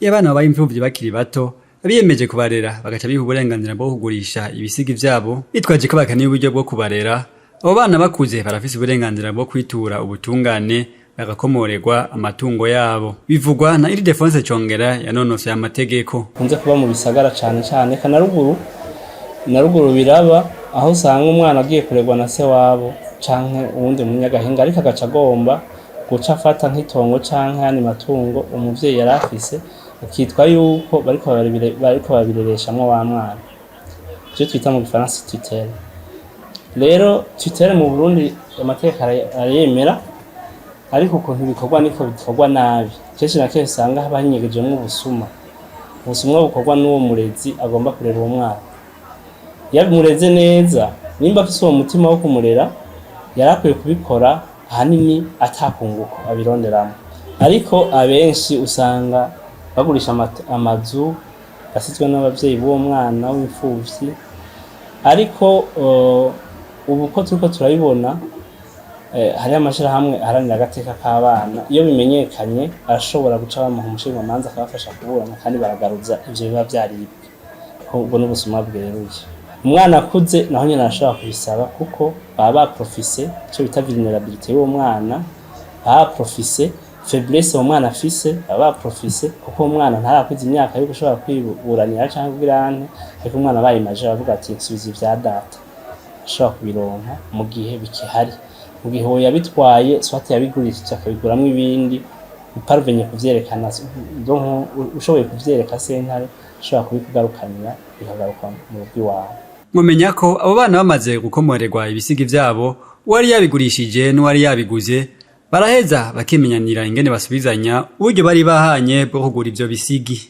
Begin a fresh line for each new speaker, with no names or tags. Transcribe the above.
Iyo abana babaye imfuvyi bakiri bato, abiyemeje kubarera bagaca biha uburenganzira bwo kugurisha ibisigi vyabo, bitwaje ko bakeneye uburyo bwo kubarera, abo bana bakuze barafise uburenganzira bwo kwitura ubutungane bagakomorerwa amatungo yabo. Bivugwa na Ildefonse Congera yanonosoye amategeko.
Kunze kuba mu bisagara cane cane, eka na ruguru, na ruguru biraba, aho usanga umwana agiye kurerwa na se wabo canke uwundi munyagahinga, ariko agaca agomba guca afata nk'itongo canke ayandi matungo umuvyeyi yari afise, akitwa yuko bariko babirereshamwo wa mwana, ivyo twita mu gifaransa tutelle. Rero tutelle mu Burundi amategeko arayemera, ariko ukuntu bikorwa niko bikorwa nabi. Kenshi na kenshi usanga haba hinyegejemwo ubusuma, ubusuma bukorwa n'uwo murezi agomba kurera uwo mwana. Iyo amureze neza, nimba afise uwo mutima wo kumurera, yari akwiye kubikora ahanini atakunguko abironderamo. Ariko abenshi usanga bagurisha amazu yasizwe n'abavyeyi b'uwo mwana w'imfuvyi. Ariko ubu ko turiko turabibona, hariho amashirahamwe aharanira agateka k'abana. Iyo bimenyekanye, arashobora guca bamuha umushingamanza akabafasha kuburana, kandi baragaruza ivyo biba vyaribwe. Ubwo n'ubusuma bweruye. Umwana akuze naho nyene arashobora kubisaba, kuko baba baprofise ico bita vulnérabilité y'uwo mwana, baba baprofise faiblesse uwo mwana afise, baba baprofise kuko uwo mwana ntarakuza imyaka yo gushobora kwiburanira canke kugira ante. Ariko umwana abaye majeur, aravuga ati: "Nsubiza ivya data." Ashobora kubironka mu gihe bikihari, mu gihe uwo yabitwaye soit yabigurishije akabiguramwo ibindi, uparvenye kuvyerekana, donc ushoboye kuvyereka sentare, ashobora kubikugarukanira, bikagaruka mu rugo iwawe.
Mumenya ko abo bana bamaze gukomorerwa ibisigi vyabo, uwari yabigurishije n'uwari yabiguze baraheza bakimenyanira ingene basubizanya uburyo bari bahanye bwo kugura ivyo bisigi.